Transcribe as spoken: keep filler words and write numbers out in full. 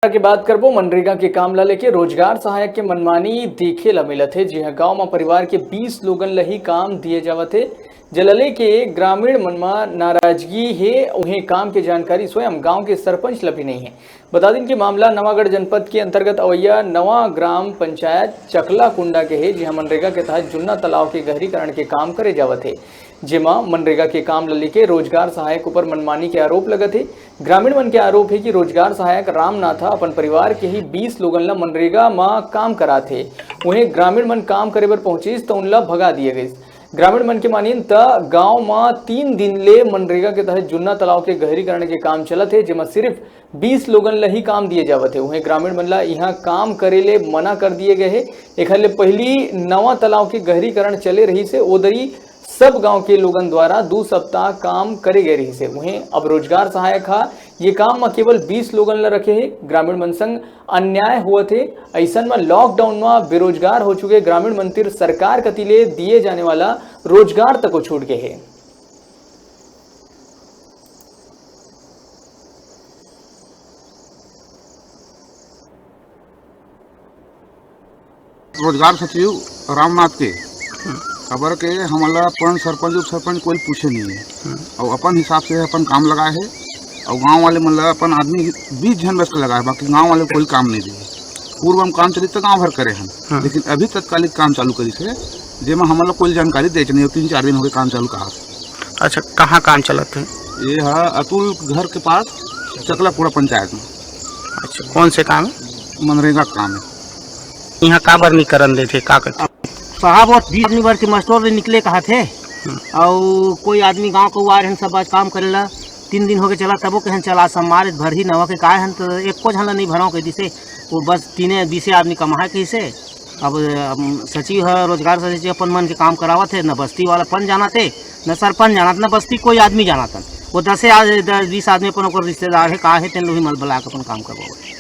के बात करबो, मनरेगा के काम ला लेके रोजगार सहायक के मनमानी देखे ला मिलत हे। जी हाँ, गांव म परिवार के बीस लोगन ला ही काम दिए जावत हे, जेला लेके ग्रामीण मन म नाराजगी हे। उहें, काम के जानकारी स्वयं गांव के सरपंच ला भी नहीं है। बता दिन कि मामला नवागढ़ जनपद के अंतर्गत अवैया नवा ग्राम पंचायत चकला कुंडा के हे, जिहां मनरेगा के तहत जुन्ना तालाब के गहरीकरण के काम करे जावत हे, जेमा मनरेगा के काम ल लेके रोजगार सहायक ऊपर मनमानी के आरोप लगत हे। ग्रामीण मन के आरोप हे कि रोजगार सहायक रामनाथा अपन परिवार के ही बीस लोगन ल मनरेगा म काम करात हे। उहें, ग्रामीण मन काम करे बर पहुंचिस, त उनला भगा दिए गइस। ग्रामीण मन के मानिन, त गांव म तीन दिन ले मनरेगा के तहत जुन्ना तालाब के गहरीकरण के काम चलत हे, जेमा सिर्फ बीस लोगन ल ही काम दिए जावत हे। उहें, ग्रामीण मन ल इहां काम करे ले मना कर दिए गए हे। एखर ले पहिली नवा तालाब के गहरीकरण चले रहिस हे, ओदरी सब गांव के लोगन द्वारा दू सप्ताह काम करे गए रहिस हे। उहें, अब रोजगार सहायक ह ये काम म केवल बीस लोगन ल रखे हे। ग्रामीण मन संग अन्याय होवत हे। अइसन म लॉकडाउन म बेरोजगार हो चुके ग्रामीण मन तिर सरकार कति ले दिए जाने वाला रोजगार तको छूट गए हे। रोजगार सचिव रामनाथ के, काबर के हमन ला अपन सरपंच, उप सरपंच कोई पूछे नहीं है। और अपन हिसाब से अपन काम लगाए है। और गांव वाले मन ला अपन आदमी बीस झन बस के लगाए, बाकी गांव वाले कोई काम नहीं दिए। पूर्व हम काम चलित तो गांव भर करे हन, लेकिन अभी तत्कालिक काम चालू करिस हे, जेमा हमन ला कोई जानकारी देच नहीं, तीन चार दिन हो गए काम चालू कहा। अच्छा, कहाँ काम चलत है? ये है अतुल घर के पास, चकलापुरा पंचायत में। अच्छा, कौन से काम है? मनरेगा का काम है। यहाँ काबर नहीं करन देथे, का करथे? साहब, वो बीस आदमी भर के मस्टोर ले निकले कहा थे, और कोई आदमी गांव को आ रहे हैं, सब आज काम करेला। तीन दिन हो गए चला, तबो कहन चला, आज सोमवार भर ही नवा के काय हन, तो एको झन ला नहीं भराओ कह दिसे। वो बस तीने बीसे आदमी कमाए कहिसे। अब, अब सचिव है, रोजगार सचिव अपन मन के काम करावत है, न बस्ती वाला पन जानत है, न सरपंच जानत, न बस्ती कोई आदमी जानत हन। वो दसे आज, दस बीस आदमी अपन ओकर रिश्तेदार है, का है, तेन लोग ही मल बला के अपन काम करवावत है।